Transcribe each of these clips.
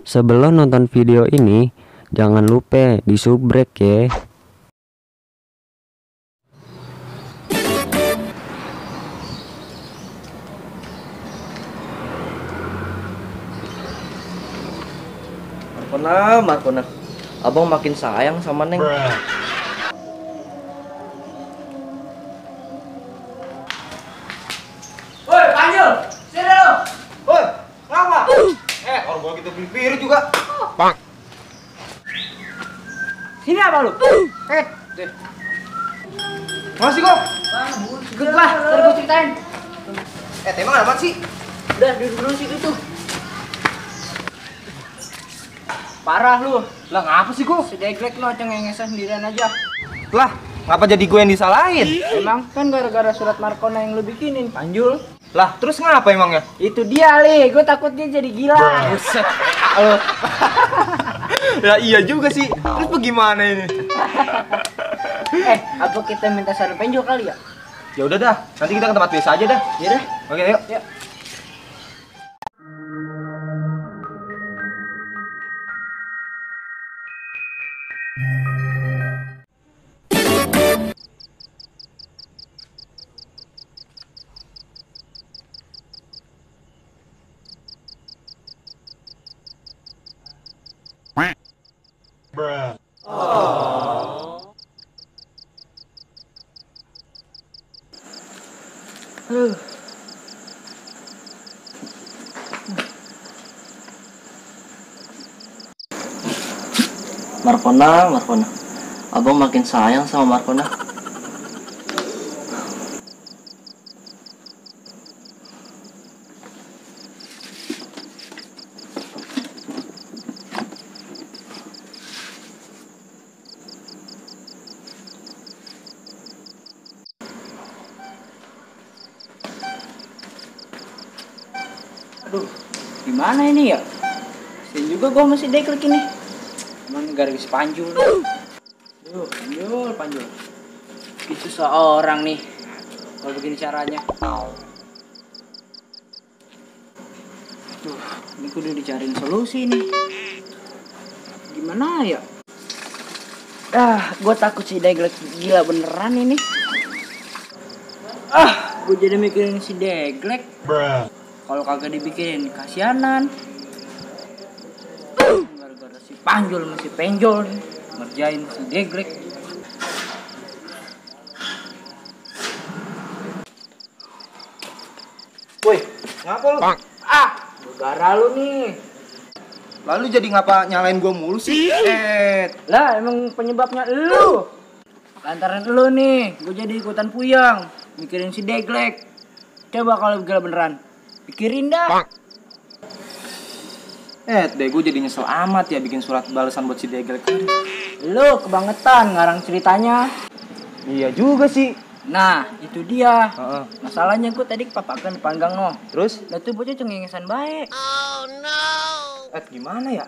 Sebelum nonton video ini, jangan lupa di subrek ya. Markona, abang makin sayang sama Neng. Woi, Panjul, sini lo. Woi, ngapa? Orang gua gitu beli juga. Bang. Sini apa lu? Deh. Masih kok? Ikut lah, ntar gue ceritain. Emang apa sih? Udah, duduk dulu situ tuh. Parah lu. Lah ngapa sih kok? Si Deglek lo cengengesan sendirian aja. Lah, ngapa jadi gue yang disalahin? Emang kan gara-gara surat Markona yang lu bikinin, Panjul. Lah, terus ngapa emangnya? Itu dia, Li. Gue takut dia jadi gila. Buset. Ya iya juga sih. Terus bagaimana ini? Apa kita minta saran Panjul kali ya? Ya udah dah, nanti kita ke tempat biasa aja dah. Ya dah. Oke, yuk. Yuk. Markona. Abang makin sayang sama Markona. Aduh, gimana ini ya? Kasian juga gua masih Deglek ini. Cuman gara-gara si Panjul. Duh, Panjul. Itu seorang nih. Kalau begini caranya. Duh, ini kudu dicariin solusi nih. Gimana ya? Gue takut si Deglek gila beneran ini. Gue jadi mikirin si Deglek. Kalau kagak dibikin kasianan. Gara-gara si Panjul masih penjol nih, ngerjain si Deglek. Woi, ngapa lu? Gara lu nih. Lalu jadi ngapa nyalain gua mulu sih? Lah emang penyebabnya lu. Lantaran lu nih, gue jadi ikutan puyang mikirin si Deglek. Coba kalau gila beneran, pikirin dah. Deh gue jadi nyesel amat ya bikin surat balasan buat si Deglek. Lu kebangetan ngarang ceritanya. Iya juga sih. Nah, itu dia. Heeh. Masalahnya gue tadi kepapakan di panggang no. Terus? Lah tuh bocah cengengesan baik. Gimana ya?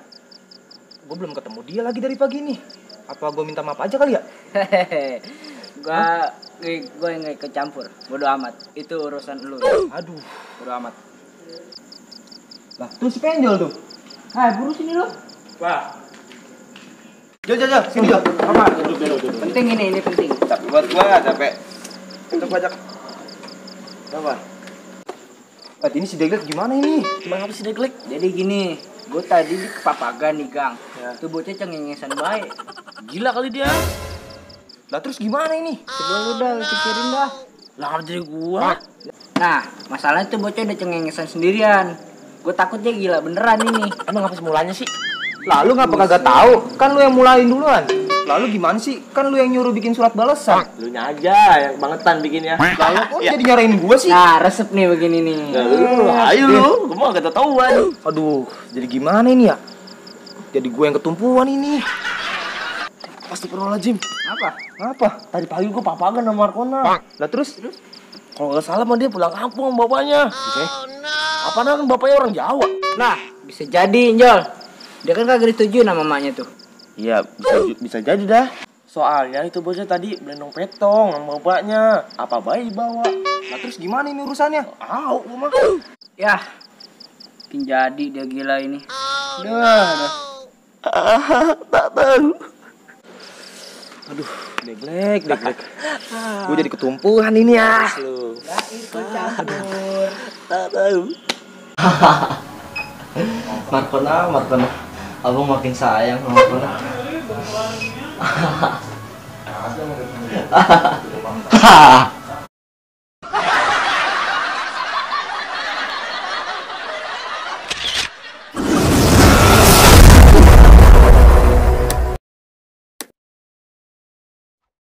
Gue belum ketemu dia lagi dari pagi nih. Apa gue minta maaf aja kali ya? Hehehe. Gue nggak ikut campur. Bodoh amat. Itu urusan lu. Aduh. Bodoh amat. Lah, tuh si penjol tuh. Hai, buru sini lu. Wah. Jo, sini Jo. Apa? Penting ini penting. Tapi buat gua capek. Untuk pajak. Apa? Ini si Deglek gimana ini? Gimana si Deglek? Jadi gini, gue tadi di kepapagan nih, Gang. Ya. Tuh bocah cengengesan baik. Gila kali dia. Lah terus gimana ini? Coba lu dah, lu pikirin dah. Lah jadi gua. Nah, masalahnya tuh bocah udah cengengesan sendirian. Gue takut dia gila beneran ini. Emang apa semulanya sih? Lalu ngapa kagak tahu? Kan lu yang mulain duluan. Lalu gimana sih? Kan lu yang nyuruh bikin surat balasan. Lu nya aja yang bangetan bikinnya. Lalu kok jadi nyarain gua sih? Nah, resep nih begini nih. Ayo lu, gua mau kata tahuan. Aduh, jadi gimana ini ya? Jadi gua yang ketumpuan ini. Astagfirullahaladzim. Ngapa? Tadi pagi gua papagan sama Markona. Lah terus? Kalau nggak salah mah dia pulang kampung sama bapaknya. Apa kan bapaknya orang Jawa? Nah, bisa jadi, Jol. Dia kan kagak disetujui sama mamanya tuh. Iya, bisa jadi dah. Soalnya itu bosnya tadi belendong petong sama bapaknya. Apa bayi bawa? Nah terus gimana ini urusannya? Tahu gua mah. Ya, Makin jadi dia gila ini. Dah. Tak tahu. Aduh, Black. Gue jadi ketumpuan ini ya. Lu. Gak ikut campur. Tak tahu. Markona. Abang makin sayang sama Markona.